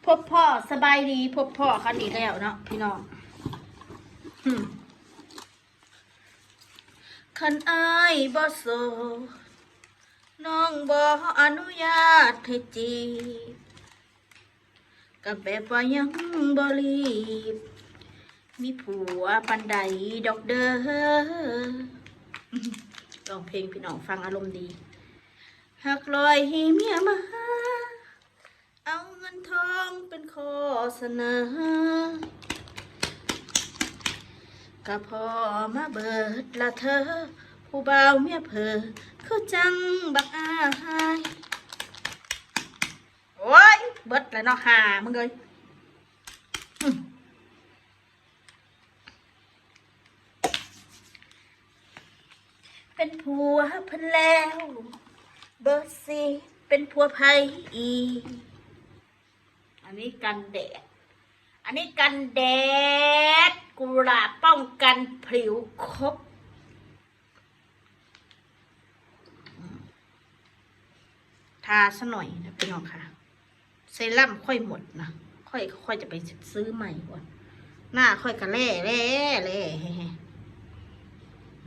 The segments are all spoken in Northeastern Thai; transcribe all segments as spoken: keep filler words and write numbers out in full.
พบพ่อสบายดี พบพ่อกันอีกแล้วเนาะพี่น้อง อืม คันอ้ายบ่โสด น้องบ่อนุญาตให้จีบ ก็แบบว่ายังบ่รีบ มีผัวปานใดดอกเด้อ ร้องเพลงพี่น้องฟังอารมณ์ดี หากลอยให้เมียมา เอาเงินทองเป็นข้อเสนอ ก็พอมาเบิดละเธอ ผู้บ่าวเมียเผลอ คือจังบักอาย โอ้ย เบิดแล้วเนาะ หามึงเอ้ย อืม เป็นผัวเพิ่นแล้ว เบอร์สี่ เป็นผัวไผอีก อันนี้กันแดด อันนี้กันแดด กุหลาบป้องกันผิวครบ ทาซะหน่อยนะพี่น้องค่ะ เซรั่มค่อยหมดนะ ค่อย ค่อยจะไปซื้อใหม่ก่อน หน้าค่อยกะแล่แล่แล่ แฮ่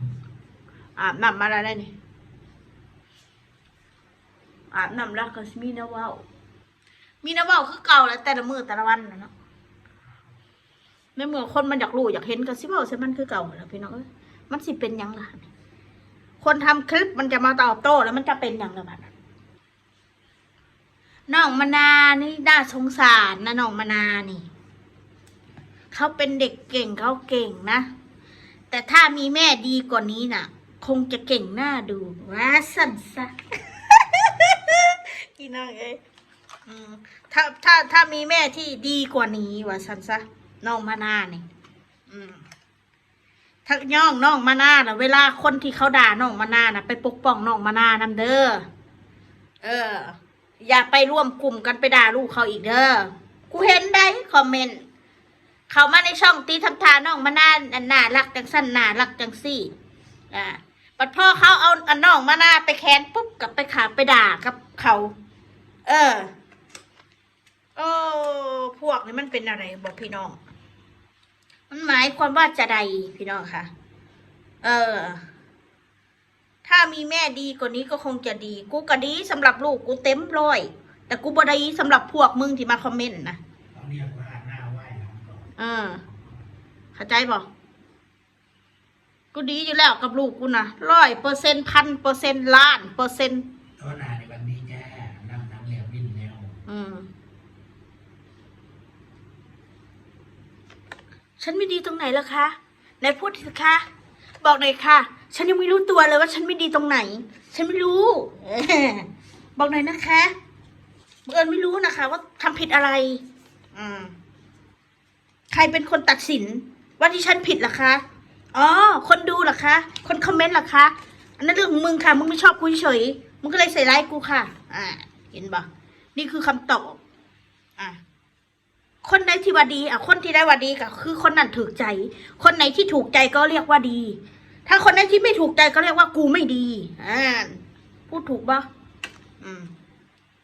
ๆ อาบน้ำมาแล้วได้นี่ อาบน้ำแล้วก็มีแนวเว้า มีแนวเว้าคือเก่าแล้ว แต่ละมื้อแต่ละวันน่ะเนาะ ในเมื่อคนมันอยากรู้อยากเห็นก็สิเว้าใส่มันคือเก่าแหละพี่น้องเอ้ย มันสิเป็นหยังล่ะ คนทำคลิปมันจะมาตอบโต้แล้วมันจะเป็นหยังล่ะบัดนั้น น้องมะนาวนี่น่าสงสารนะ น้องมะนาวนี่ เขาเป็นเด็กเก่งเขาเก่งนะ แต่ถ้ามีแม่ดีกว่านี้น่ะ คงจะเก่งน่าดู ว่าซั่นซะ พี่น้องเอ้ย อืม ถ้า ถ้า ถ้ามีแม่ที่ดีกว่านี้ ว่าซั่นซะ น้องมะนาวนี่ อืม ถ้าย่องน้องมะนาวน่ะ เวลาคนที่เขาด่าน้องมะนาวน่ะ ไปปกป้องน้องมะนาวนำเด้อ เออ อย่าไปร่วมกลุ่มกันไปด่าลูกเขาอีกเด้อ กูเห็นได้คอมเมนต์ เข้ามาในช่องตีทำทาน้องมะนาวน่ารักจังซั่น น่ารักจังซี่ อ่า บัดพอเขาเอาอันน้องมะนาวไปแขวนปุ๊บ ก็ไปขาไปด่ากับเขา เออ โอ้ พวกนี้มันเป็นอะไรบอกพี่น้อง มันหมายความว่าจะใดพี่น้องคะ เออ ถ้ามีแม่ดีกว่านี้ก็คงจะดี กูก็ดีสำหรับลูกกูเต็มร้อย แต่กูบ่ดีสำหรับพวกมึงที่มาคอมเมนต์นะ ต้องเรียกว่าหน้าไหว้หลังตรง เออ เข้าใจบ่ กูดีอยู่แล้วกับลูกกูนะ ร้อยเปอร์เซ็นต์ พันเปอร์เซ็นต์ ล้านเปอร์เซ็นต์ โทษนะในวันนี้จ้า น้ำน้ำแล้วบินแล้ว อืม ฉันไม่ดีตรงไหนล่ะคะ ไหนพูดสิคะ บอกหน่อยค่ะ ฉันยังไม่รู้ตัวเลยว่าฉันไม่ดีตรงไหน ฉันไม่รู้ บอกหน่อยนะคะ บังเอิญไม่รู้นะคะ ว่าทำผิดอะไร อืม ใครเป็นคนตัดสิน ว่าที่ฉันผิดล่ะคะ อ๋อ คนดูล่ะคะ คนคอมเมนต์ล่ะคะ อันนั้นเรื่องของมึงค่ะ มึงไม่ชอบกูเฉยๆ มึงก็เลยใส่ร้ายกูค่ะ อ่า เห็นบ่ นี่คือคำตอบ อ่า คนใดที่ว่าดี อ่ะ คนที่ได้ว่าดีก็คือคนนั้นถูกใจ คนไหนที่ถูกใจก็เรียกว่าดี ถ้าคนไหนที่ไม่ถูกใจก็เรียกว่ากูไม่ดี อ่า พูดถูกบ่ อืม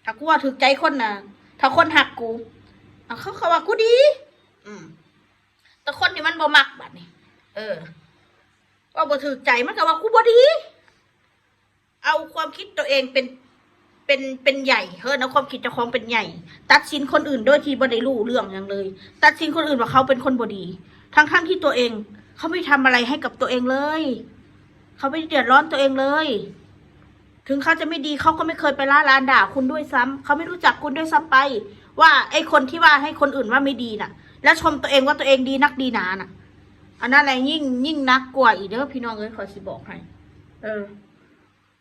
ถ้ากูว่าถูกใจคนน่ะ ถ้าคนหักกู อ่ะ เขาก็ว่ากูดี อืม แต่คนที่มันบ่มักบัดนี้ เออ ว่าบ่ถูกใจมันก็ว่ากูบ่ดี เอาความคิดตัวเองเป็น เป็น เป็นใหญ่ เฮ้ย เอาความคิดเจ้าของเป็นใหญ่ ตัดสินคนอื่นโดยที่บ่ได้รู้เรื่องหยังเลย ตัดสินคนอื่นว่าเขาเป็นคนบ่ดี ทั้งๆที่ตัวเอง เขาไม่ทำอะไรให้กับตัวเองเลย เขาไม่ได้เดือดร้อนตัวเองเลย ถึงเขาจะไม่ดี เขาก็ไม่เคยไปล้าลานด่าคุณด้วยซ้ำ เขาไม่รู้จักคุณด้วยซ้ำไป ว่าไอ้คนที่ว่าให้คนอื่นว่าไม่ดีน่ะ แล้วชมตัวเองว่าตัวเองดีนักดีหนาน่ะ อันนั้นแหละยิ่ง ยิ่งหนักกว่าอีกเด้อพี่น้องเอ้ย ขอสิบอกให้ เออ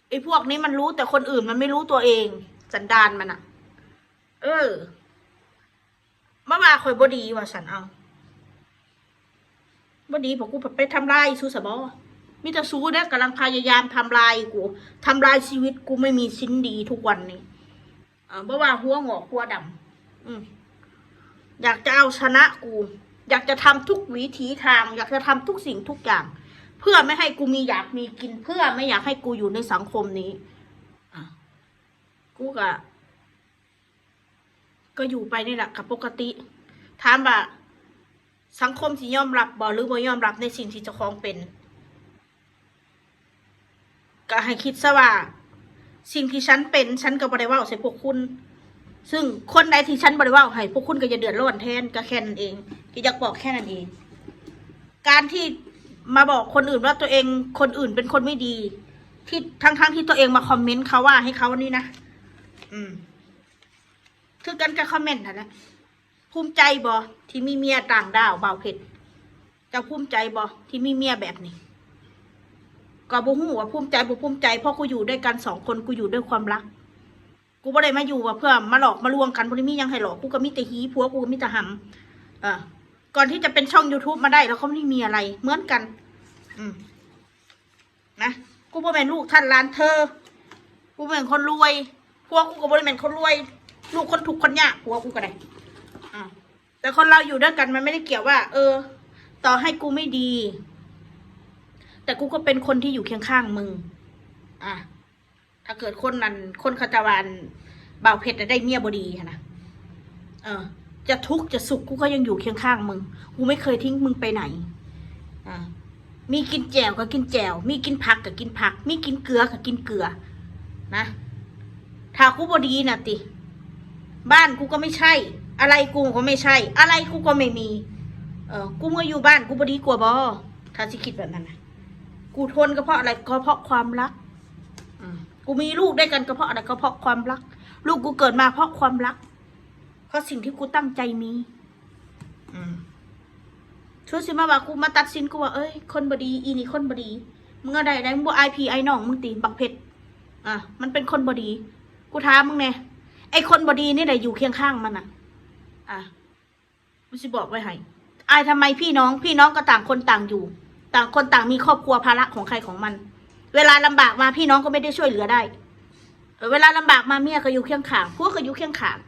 ไอ้พวกนี้มันรู้แต่คนอื่น มันไม่รู้ตัวเอง สันดานมันอ่ะ เออ มาว่าข่อยบ่ดีว่าซั่น เอา บ่ดี เพราะกูไปทำลายสูซะบ่ มีแต่สูเด้อกำลังพยายามทำลายกู ทำลายชีวิตกูไม่มีชิ้นดีทุกวันนี้ เออ บ่ว่าหัวงอกหัวดำ อืม อยากจะเอาชนะกู อยากจะทำทุกวิถีทาง อยากจะทำทุกสิ่งทุกอย่าง เพื่อไม่ให้กูมีอยากมีกิน เพื่อไม่อยากให้กูอยู่ในสังคมนี้ อ่ะ กูก็ ก็อยู่ไปนี่แหละกับปกติ ถามว่าสังคมสิยอมรับบ่หรือบ่ยอมรับในสิ่งที่เจ้าของเป็น ก็ให้คิดซะว่า สิ่งที่ฉันเป็น ฉันก็บ่ได้เว้าใส่พวกคุณ ซึ่งคนใดที่ฉันบ่ได้เว้าให้ พวกคุณก็จะเดือดร้อนแทน ก็แค่นั้นเอง ก็อยากบอกแค่นั้นเอง การที่มาบอกคนอื่นว่าตัวเอง คนอื่นเป็นคนไม่ดี ที่ทั้งๆที่ตัวเองมาคอมเมนต์เขาว่าให้เขานี่นะ อืม คือกันกับคอมเมนต์นั่นแหละ ภูมิใจบ่ที่มีเมียต่างด้าว บ่าวเพชร เจ้าภูมิใจบ่ที่มีเมียแบบนี้ ก็บ่ฮู้ว่าภูมิใจบ่ภูมิใจ เพราะกูอยู่ด้วยกันสองคน กูอยู่ด้วยความรัก กูบ่ได้มาอยู่ว่าเพื่อมาหลอกมาลวงกัน บ่ได้มีหยังให้หลอก กูก็มีแต่หี ผัวกูก็มีแต่หำ เออ ก่อนที่จะเป็นช่องยูทูบมาได้ แล้วก็ไม่ได้มีอะไร เหมือนกัน อืม นะ กูบ่แม่นลูกท่านหลานเธอ กูบ่แม่นคนรวย ผัวกูก็บ่ได้แม่นคนรวย ลูกคนทุกข์คนยาก ผัวกูก็ได้ อ่ะ แต่คนเราอยู่ด้วยกันมันไม่ได้เกี่ยวว่า เออ ต่อให้กูไม่ดี แต่กูก็เป็นคนที่อยู่เคียงข้างมึง อ่ะ ถ้าเกิดคนนั้น คนเขาจะว่าอัน บ่าวเพชรน่ะได้เมียบ่ดีหั้นนะ เออ จะทุกข์จะสุขกูก็ยังอยู่เคียงข้างมึง กูไม่เคยทิ้งมึงไปไหน อ่า มีกินแจ่วก็กินแจ่ว มีกินผักก็กินผัก มีกินเกลือก็กินเกลือ นะ ถ้ากูบ่ดีน่ะติ บ้านกูก็ไม่ใช่ อะไรกูก็ไม่ใช่ อะไรกูก็ไม่มี เออ กูมาอยู่บ้านกูบ่ดีกว่าบ่ ถ้าสิคิดแบบนั้นนะ กูทนก็เพราะอะไร ก็เพราะความรัก อืม กูมีลูกด้วยกันก็เพราะอะไร ก็เพราะความรัก ลูกกูเกิดมาเพราะความรัก เพราะสิ่งที่กูตั้งใจมี อืม สูสิมาว่ากูมาตัดสินกูว่า เอ้ย คนบ่ดี อีนี่คนบ่ดี มึงเอาได้ได มึงบ่อายพี่อายน้องมึงติ บักเพชร อ่ะ มันเป็นคนบ่ดี กูถามมึงแน่ ไอ้คนบ่ดีนี่แหละอยู่เคียงข้างมันอ่ะ อ่ะ กูสิบอกไว้ให้ อายทำไมพี่น้อง พี่น้องก็ต่างคนต่างอยู่ ต่างคนต่างมีครอบครัว ภาระของใครของมัน เวลาลำบากมาพี่น้องก็ไม่ได้ช่วยเหลือได้ เออ เวลาลำบากมาเมียก็อยู่เคียงข้าง ผัวก็อยู่เคียงข้าง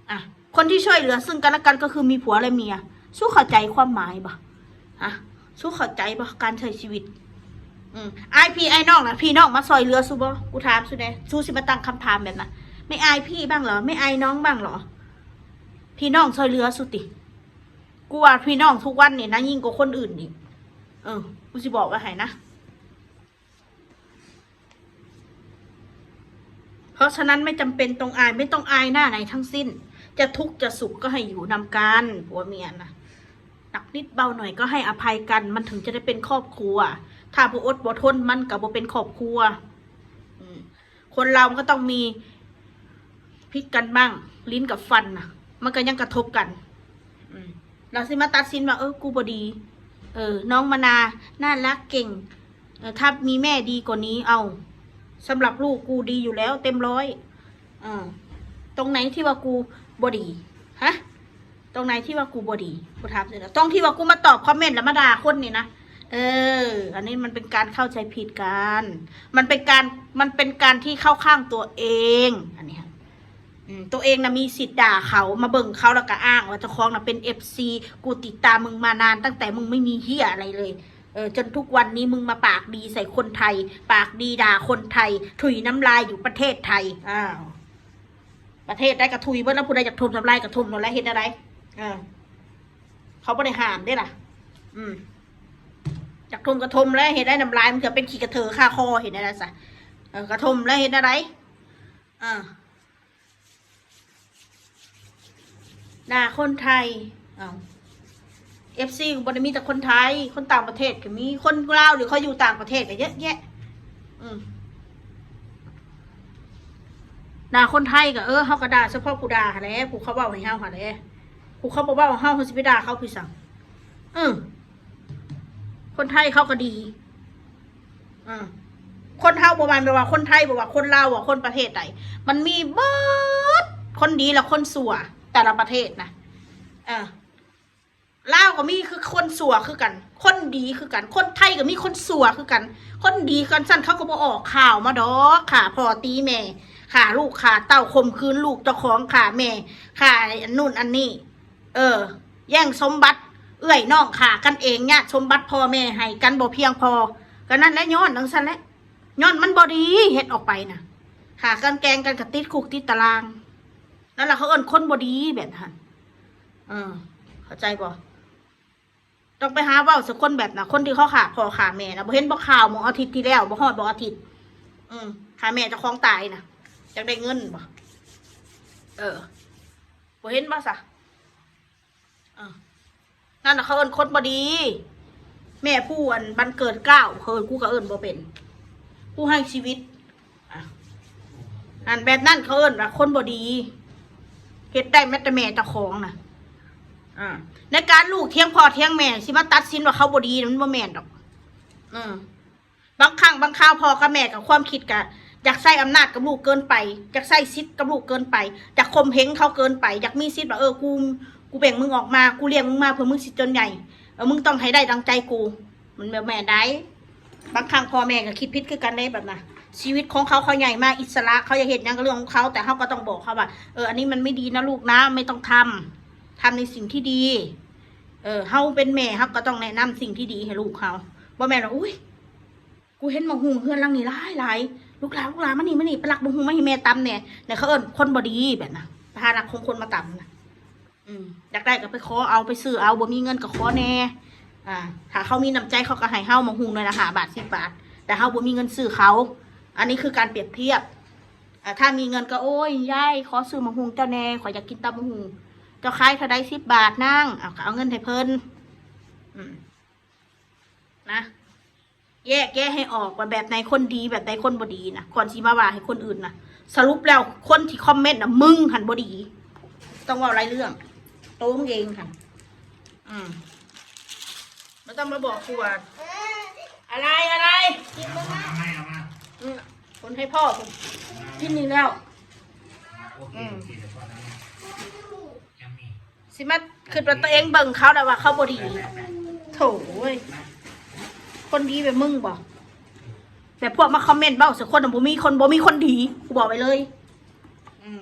อ่ะ คนที่ช่วยเหลือซึ่งกันและกันก็คือมีผัวและเมีย สูเข้าใจความหมายบ่ ฮะ สูเข้าใจบ่ การใช้ชีวิต อืม อายพี่อายน้องนะ พี่น้องมาซอยเหลือสูบ่ กูถามสูแน่ สูสิมาตั้งคำถามแบบนั้น ไม่อายพี่บ้างเหรอ ไม่อายน้องบ้างเหรอ พี่น้องซอยเหลือสูติ กูว่าพี่น้องทุกวันนี่นะ ยิ่งกว่าคนอื่นอีก เออ กูสิบอกไว้ให้นะ เพราะฉะนั้นไม่จำเป็นต้องอาย ไม่ต้องอายหน้าไหนทั้งสิ้น จะทุกข์จะสุขก็ให้อยู่นำกัน ผัวเมียนะ หนักนิดเบาหน่อยก็ให้อภัยกัน มันถึงจะได้เป็นครอบครัว ถ้าบ่อดบ่ทนมันก็บ่เป็นครอบครัว อืม คนเรามันก็ต้องมีผิดกันบ้าง ลิ้นกับฟันนะ มันก็ยังกระทบกัน อืม เราสิมาตัดสินว่า เออ กูบ่ดี เออ น้องมะนาวน่ารักเก่ง เออ ถ้ามีแม่ดีกว่านี้ เอา สำหรับลูกกูดีอยู่แล้ว เต็มร้อย เออ ตรงไหนที่ว่ากูบ่ดี ฮะ ตรงไหนที่ว่ากูบ่ดี กูถามสินะ ตรงที่ว่ากูมาตอบคอมเมนต์แล้วมาด่าคนนี่นะ เออ อันนี้มันเป็นการเข้าใจผิดกัน มันเป็นการ มันเป็นการที่เข้าข้างตัวเอง อันนี้ค่ะ อืม ตัวเองนะมีสิทธิ์ด่าเขา มาเบิ่งเขาแล้วก็อ้างว่าเจ้าของนะเป็นเอฟซี กูติดตามมึงมานาน ตั้งแต่มึงไม่มีเหี้ยอะไรเลย เออ จนทุกวันนี้มึงมาปากดีใส่คนไทย ปากดีด่าคนไทย ถุยน้ำลายอยู่ประเทศไทย อ้าว ประเทศใดก็ถุยเบิดแล้ว ผู้ใดอยากถมน้ำลายก็ถมโลดแหละ เฮ็ดแนวใด เออ เขาบ่ได้ห้ามเด้ล่ะ อืม อยากถมก็ถมแล้ว เฮ็ดได้ น้ำลายมันก็เป็นขี้กระเถือคาคอ เฮ็ดแนวใดซะ เออ ก็ถมแล้ว เฮ็ดแนวใด เออ ด่าคนไทย เอ้า เอฟซี บ่ได้มีแต่คนไทย คนต่างประเทศก็มี คนลาวหรือเขาอยู่ต่างประเทศก็เยอะแยะ อืม ด่าคนไทยก็ เออ เฮาก็ด่าเฉพาะผู้ด่าหั้นแหละ ผู้เขาเว้าให้เฮาหั้นแหละ ผู้เขาบ่เว้าเฮา เฮาสิไปด่าเขาคือสัง อืม คนไทยเขาก็ดี อืม คนเฮาบ่แม่นแบบว่าคนไทย บ่ว่าคนลาว ว่าคนประเทศใด มันมีเบิด คนดีและคนชั่ว แต่ละประเทศนะ เออ ลาวก็มีคือคนชั่วคือกัน คนดีคือกัน คนไทยก็มีคนชั่วคือกัน คนดีกันซั่นเขาก็บ่ออกข่าวมาดอก ฆ่าพ่อตีแม่ ฆ่าลูกฆ่าเต้า ข่มขืนลูกเจ้าของ ฆ่าแม่ ฆ่าอันนู่นอันนี่ เออ แย่งสมบัติ เอื้อยน้องฆ่ากันเอง ญาติสมบัติพ่อแม่ให้กันบ่เพียงพอ ก็นั่นแหละ ย้อนจั่งซั่นแหละ ย้อนมันบ่ดี เฮ็ดออกไปน่ะ ฆ่ากันแกล้งกันก็ติดคุกติดตาราง นั่นแหละเขาเอิ้นคนบ่ดีแบบนั้น เออ เข้าใจบ่ ต้องไปหาเว้าสักคนแบบน่ะ คนที่เขาฆ่าพ่อฆ่าแม่นะ บ่เห็นบ่ข่าวเมื่ออาทิตย์ที่แล้ว บ่ฮอดบ่อาทิตย์ อืม ฆ่าแม่เจ้าของตายนะ อยากได้เงินบ่ เออ บ่เห็นบ่ซะ เออ นั่นน่ะเขาเอิ้นคนบ่ดี แม่ผู้อันบันเกิดเกล้า เอิ้นกูก็เอิ้นบ่เป็น ผู้ให้ชีวิต อ่ะ อันแบบนั้นเขาเอิ้นว่าคนบ่ดี เฮ็ดได้แม้แต่แม่เจ้าของน่ะ อ่า ในการลูกเถียงพ่อเถียงแม่ สิมาตัดสินว่าเขาบ่ดี มันบ่แม่นดอก อืม บางครั้งบางคราวพ่อกับแม่กับความคิดกะ อยากใช้อำนาจกับลูกเกินไป อยากใช้สิทธิ์กับลูกเกินไป อยากข่มเหงเขาเกินไป อยากมีสิทธิ์ว่า เออ กู กูแบ่งมึงออกมา กูเลี้ยงมึงมาเพื่อมึงสิจนใหญ่ เออ มึงต้องให้ได้ดังใจกู มันบ่แม่นได้ บางครั้งพ่อแม่ก็คิดผิดคือกันเด้แบบน่ะ ชีวิตของเขา เขาใหญ่มาอิสระ เขาอยากเฮ็ดหยังก็เรื่องของเขา แต่เขาก็ต้องบอกเขาว่า เออ อันนี้มันไม่ดีนะลูกนะ ไม่ต้องทำ ทำในสิ่งที่ดี เออ เขาเป็นแม่ เขาก็ต้องแนะนำสิ่งที่ดีให้ลูกเขา บ่แม่นว่า อุ้ย กูเห็นหมากฮุ่งเฮือนหลังนี่หลายหลาย ลูกหลาน ลูกหลาน มานี่ มานี่ ไปลักหมากฮุ่งมาให้แม่ตำแหน่ เนี่ยเขาเอิ้นคนบ่ดีแบบน่ะ ไปหาลักของคนมาตำน่ะ อืม อยากได้ก็ไปขอเอา ไปซื้อเอา บ่มีเงินก็ขอแหน่ อ่า ถ้าเขามีน้ำใจเขาก็ให้เฮาหมากฮุ่งหน่วยละห้าบาท สิบบาท แต่เฮาบ่มีเงินซื้อเขา อันนี้คือการเปรียบเทียบ อ่า ถ้ามีเงินก็ โอ้ย ยาย ขอซื้อหมากฮุ่งเจ้าแหน่ ข้อยอยากกินตำหมากฮุ่ง เจ้าขายเท่าใด สิบบาทนาง เอาก็เอาเงินให้เพิ่น อืม นะ แยกแยะให้ออกว่าแบบไหนคนดี แบบไหนคนบ่ดีนะ ก่อนสิมาว่าให้คนอื่นนะ สรุปแล้วคนที่คอมเมนต์นะ มึงหั่นบ่ดี ต้องเว้าหลายเรื่อง โตมึงเองหั่น อืม ไม่ต้องมาบอกกูว่า อะไร อะไร กินมึงนะ เอามา เอามา อืม คนให้พ่อผม กินนี่แล้ว อ่า โอเค อืม โอเค เดี๋ยวพ่อทำให้ ยังมี สิมาคิดว่าตัวเองเบิ่งเขาแล้วว่าเขาบ่ดี โถ่เว้ย คนดีแบบมึงบ่ แต่พวกมาคอมเมนต์เว้าใส่คนน่ะ บ่มีคน บ่มีคนดี กูบอกไปเลย อืม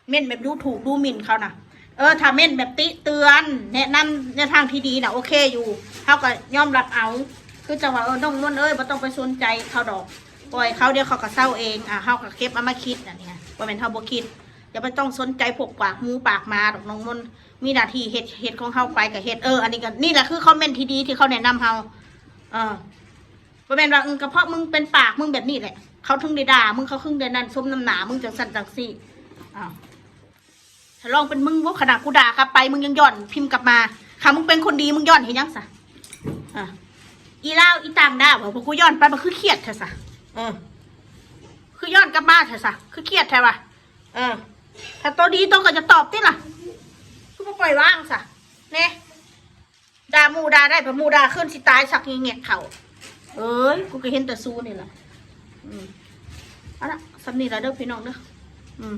เม้นแบบดูถูกดูหมิ่นเขาน่ะ เออ ถ้าเม้นแบบติเตือน แนะนำในทางที่ดีน่ะ โอเคอยู่ เขาก็ยอมรับเอา คือจังว่า เออ น้องมนต์เอ้ย บ่ต้องไปสนใจเขาดอก ปล่อยเขา เดี๋ยวเขาก็เซาเอง อ่ะ เขาก็เก็บเอามาคิดน่ะเนี่ย บ่แม่นเขาบ่คิด อย่าไปต้องสนใจพวกปากหมูปากหมาดอกน้องมนต์ มีหน้าที่เฮ็ด เฮ็ดของเขาไปก็เฮ็ด เออ อันนี้ก็ นี่แหละคือคอมเมนต์ที่ดีที่เขาแนะนำเขา เออ บ่แม่นว่า อืม ก็เพราะมึงเป็นปากมึงแบบนี้แหละ เขาถึงได้ด่ามึง เขาถึงได้นั่น สมน้ำหน้ามึงจังซั่นจังซี่ อ้าว ถ้าลองเป็นมึง ว่าขนาดกูด่ากลับไป มึงยังย้อนพิมพ์กลับมา ถ้ามึงเป็นคนดี มึงย้อนเฮ็ดหยังซะ อ่ะ อีลาว อีต่างด้าว พอกูย้อนไป มันคือเครียดแท้ซะ เออ คือย้อนกลับมาแท้ซะ คือเครียดแท้วะ เออ ถ้าโตดี โตก็จะตอบติล่ะ คือบ่ปล่อยวางซะ แน่ ด่าหมู่ด่าได้ พอหมู่ด่าขึ้นสิตาย สักแงกเขา เอ้ย กูก็เห็นแต่สู้นี่แหละ อืม เอาละ ส่ำนี้ละเด้อพี่น้องเด้อ อืม